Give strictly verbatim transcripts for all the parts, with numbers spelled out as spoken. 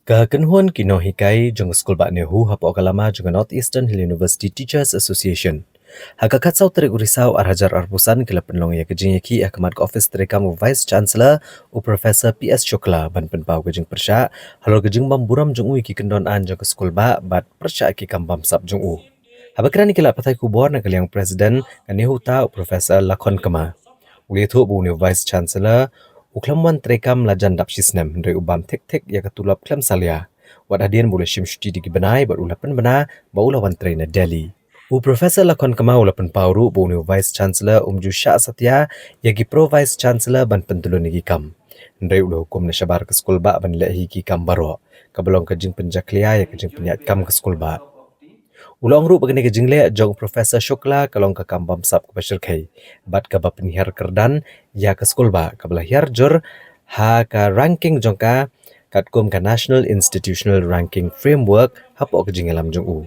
Ka kynhun ki nonghikai jong ka skulbah NEHU hapoh ka lama jong ka North Eastern Hill University Teachers Association, ha ka khatsaw tarik u Risaw ar hajar arphew san, ki la pynlong ïa ka jingïakhih ha khmat ka ophis treikam u Vice Chancellor, u Professor P S Shukla, ban pynpaw ka jingpyrshah halor ka jingbym burom jong u ïa ki kyndon aiñ jong ka skulbah bad pyrshah ïa ki kam bamsap jong u. Haba kren ïa ki lad pathai khubor na ka liang u President ka NEHUTA, u Professor Lakhon Kma, u la ïathuh ba une u Vice Chancellor u khlem wan treikam la jan dap shisnem, hynrei u bam thik thik ïa ka tulop khlem salia, wat hadien ba u la shim shuti da ki bnai bad u la pynbna ba u la wan trei na Delhi. U Professor Lakhon Kma u la pynpaw ruh ba une u Vice Chancellor um ju shah satia ïa ki Pro Vice Chancellor ban pyntylun ïa ki kam, hynrei u la hukum na shabar ka skulbah ban leh hi ki kam baroh, kaba long ka jingpynjakhlia ïa ka jingpynïaid kam ka skulbah. U la ong ruh ba kane ka jingleh jong u Professor Shukla ka long ka kam bamsap kaba shyrkhei bad kaba pynhiar kyrdan ïa ka skulbah, kaba la hiar jur ha ka ranking jong ka katkum ka National Institutional Ranking Framework hapoh ka jingïalam jong u.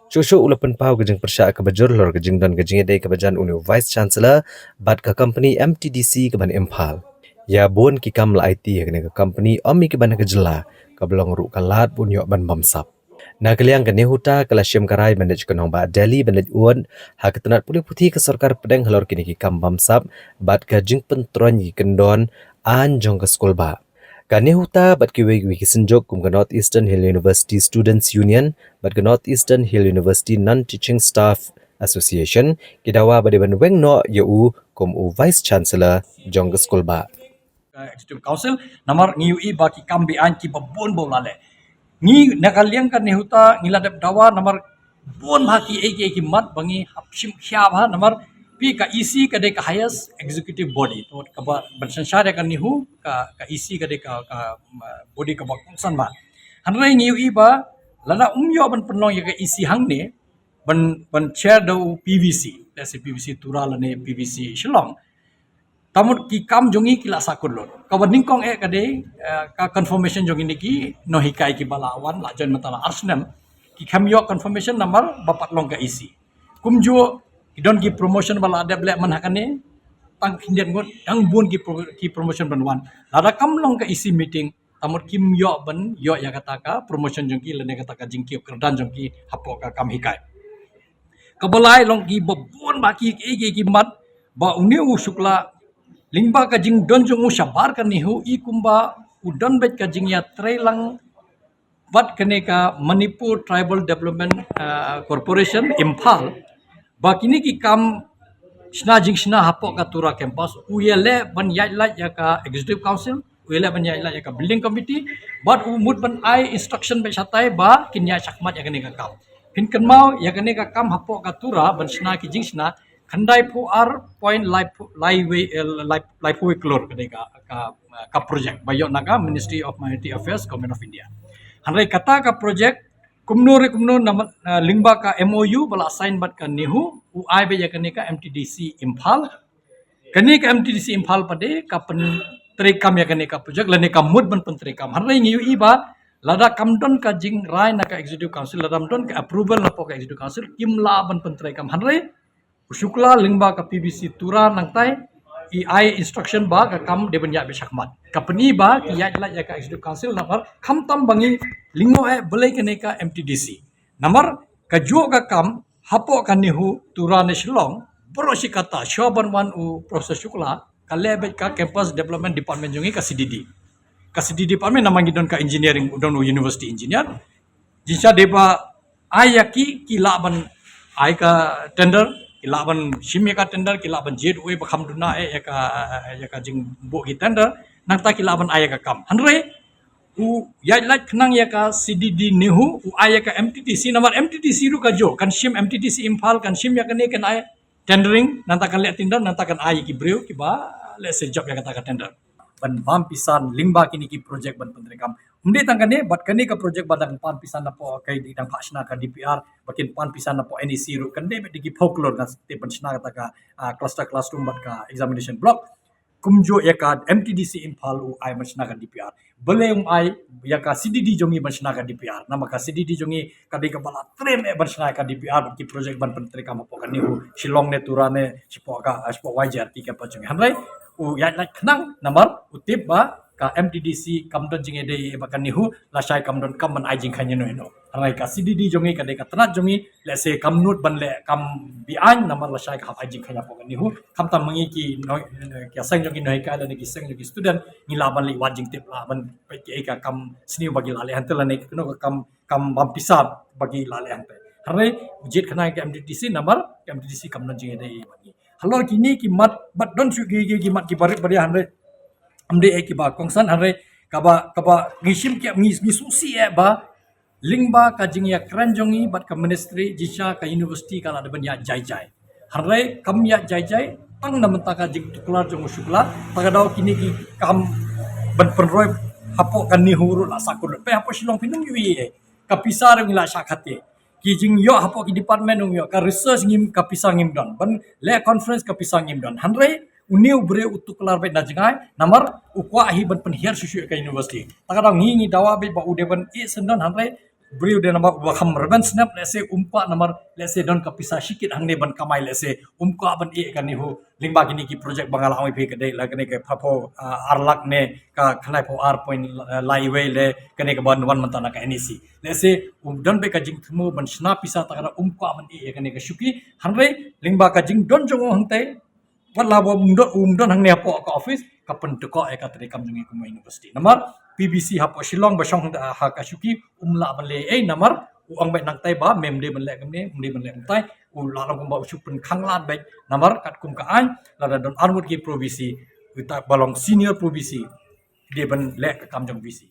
Shuh shuh u la pynpaw ka jingpyrshah kaba jur halor ka jingdon ka jingïadei kaba jan une u Vice Chancellor bad ka company M T D C kaban Imphal. Ïa bun ki kam la aiti ha kane ka company, ym ïa kiban ha ka jylla, kaba long ruh ka lad ba un ïoh ban bamsap. Na ka liang ka NEHUTA ka la shim ka rai ban leit sha ka nongbah Delhi ban leit ud ha ka tnat pule puthi ka sorkar pdeng halor kine ki kam bamsap bad ka jingpyntroiñ ïa ki kyndon aiñ jong ka skulbah. Ka NEHUTA bad kiwei kiwei ki synjuk kum ka North Eastern Hill University Students Union bad ka North Eastern Hill University Non-Teaching Staff Association ki dawa ba dei ban weng noh ïa u kum u Vice Chancellor jong ka skulbah. Ka Executive Council, namar ngi ïohi ba ki kam be-aiñ kiba bun ba u la leh. Ngi na ka liang ka NEHUTA ngi la dep dawa namar bun bha kiei kiei ki mat ba ngi hap shim khia bha namar phi ka E C ka dei ka highest executive body. To kaba ban synshar ïa ka NEHU, ka, ka E C ka dei ka, ka, um, body kaba kongsan bha. Hynrei ngi ïohi ba lada um ïoh ban pynlong ïa ka E C hangne ban, ban chair da u P V C, let's say P V C Tura lane P V C Shillong, ta mut ki kam jong ngi ki la sahkut lut. Kaba nyngkong eh ka dei, eh, ka confirmation jong ngi ki nonghikai kiba la wan la join mynta la ar snem, ki khlem ïoh confirmation namar ba pat long ka E C. Kumjuh ki don ki promotion ba la dep leh man ha kane, tang khyndiat ngut dang bun ki pro-, ki promotion ban wan. Lada kam long ka E C meeting, ta mut kim ïoh ban ïoh ïa kata ka promotion jong ki lane kata ka jingkiew kyrdan jong ki hapoh ka kam hikai. Kaba lai long kiba bun bha ki, ki, ki, ki mat ba une u Shukla lyngba ka jingdon jong u shabar ka NEHU i kumba u don beit ka jingïatreilang bad kane ka Manipur Tribal Development, ah, Corporation Imphal ba kine ki kam shna jingshna hapoh ka Tura campus u ïaleh ban ïaid lait ïa ka Executive Council, u ïaleh ban ïaid lait ïa ka Building Committee bad u mut ban ai instruction beit shatai ba kin ïaid shakhmat ïa kane ka kam. Phin kynmaw ïa kane ka kam hapoh ka Tura ban shna ki jingshna khyndai phew ar point lai phew, lai wei, eh, lai, lai phew wei klur kane ka, ka, ka project ba ïoh na ka Ministry of Minority Affairs, Government of India. Hynrei kata ka project kumno re kumno na, na lyngba ka M O U ba la sign bad ka NEHU, u ai beit ïa kane ka M T D C Imphal. Kane ka M T D C Imphal pat de ka pyntreikam ïa kane ka project lane ka mut ban pyntreikam. Hynrei ngi ïohi ba lada kam don ka jingrai na ka Executive Council, lada kam don ka approval napoh ka Executive Council, kim lah ban pyntreikam. Hynrei u Shukla lyngba ka P V C Tura nangtai i ai instruction ba ka kam dei ban ïaid beit shakhmat. Ka pyni ba ki ïaid lait ïa ka Executive Council namar khamtam ba ngi lyngngoh eh balei kane ka M T D C. Namar kajuh ka kam hapoh ka NEHU Tura ne Shillong, baroh shi katta, shuwa ban wan u Professor Shukla, ka leh beit ka Campus Development Department jong ngi, ka C D D. Ka C D D department namar ngi don ka engineering, u don u university engineer. Jingshisha dei ba ai ïa ki, ki lah ban ai ka tender, ki lah ban shim ïa ka tender, ki lah ban jied uwei ba kham duna eh ïa ka, ïa ka jingbuh ki tender, nangta ki lah ban ai ïa ka kam. Hynrei u ïaid lait khnang ïa ka C D D NEHU, u ai ïa ka M T D C, namar M T D C ruh kajuh, kan shim M T D C Imphal, kan shim ïa kane, kan ai tendering, nangta kan leh tender, nangta kan ai ïa ki briew kiba leh sejop ïa kata ka tender. Ban bam pisa lyngba kine ki project ban pyntreikam. Ym dei tang kane, bad kane ka project ba dang pan pisa napoh, ka dei dang phah shna ka D P R, ba kin pan pisa napoh N E C ruh, kan dei beit da ki phew klur, kan tip ban shna kata ka, ah, cluster classroom bad ka examination block. Kumjuh ïa ka M T D C Imphal u ai ban shna ka D P R. Balei um ai ïa ka C D D jong ngi ban shna ka D P R? Namar ka C D D jong ngi ka dei kaba la trem eh ban shna ka D P R bad ki project ban pyntreikam hapoh ka NEHU, Shillong ne, Tura ne, shapoh ka, shapoh Y J R T ka pa jong ngi. Hynrei u ïaid lait khnang namar u tip ba ka M T D C kam don jingïadei bad ka NEHU, lashai kam don kam ban ai jingkheiñ ïano ïano. Hynrei ka C D D jong ngi ka dei ka tnat jong ngi, lehse kam nud ban leh kam beaiñ namar lashai ka hap ai jingkheiñ hapoh ka NEHU. Khamtam ma ngi ki noh-, ki seng jong ki nonghikai lane ki seng jong ki student, ngi lah ban leit wad jingtip, lah ban peit kiei ka kam sniew ba ki la leh hangta lane kano ka kam, kam bam pisa ba ki la leh hangta. Hynrei u jied khana ka M T D C namar ka M T D C kam don jingïadei bad ngi. Halor kine ki mat, bad don shuh ki, ki, ki mat ki barit baria, hynrei ym dei eh kiba kongsan, hynrei kaba, kaba ngi shim ki, ngi, ngi sngewsih eh ba lyngba ka jingïakren jong ngi bad ka ministry, jingshisha ka university ka la dei ban ïaid jai jai. Hynrei kam ïaid jai jai tang na bynta ka jingtuklar jong u Shukla, ta ka daw kine ki kam ban pynroi hapoh ka NEHU ruh la sah kut lut. Peit hapoh Shillong phin ym ïohi eh. Ka pisa ruh ngi la shah khate. Ki jingïoh hapoh ki department ym ïoh, ka research ngim, ka pisa ngim don. Ban leh conference ka pisa ngim don. Hynrei une u briew u tuklar beit na jngai, namar u kwah hi ban pynhiar shuh shuh ka university. Ta ka daw ngi, ngi dawa beit ba u dei ban ïeh syndon, hynrei u briew dei namar uba kham rben snep, lehse um kwah namar lehse don ka pisa shikit hangne ban kamai, lehse um kwah ban ïeh ka NEHU lyngba kine ki project ba nga la ong ïa phi ka dei la kane ka phaw phew, ah, ar lak ne ka khyndai phew ar point, ah, lai wei le kane kaba wan mynta na ka NEC. Lehse um don beit ka jingthmu ban shna pisa, ta ka daw um kwah ban ïeh ïa kane ka shuki. Hynrei lyngba ka jingdon jong u hangtei, wat la ba um don, um don hangne hapoh ka office, ka pyndkoh ïa ka treikam jong ngi kum ka university. Namar P B C hapoh Shillong ba shong ha ka shuki um lah ban leh ei, namar u ong beit nangtai ba mem dei ban leh kumne, um dei ban leh kumtai. U la long kumba u shu pynkhang lad beit, namar katkum ka aiñ, lada don arngut ki pro V C, uta ba long senior pro V C, dei ban leh ka kam jong V C.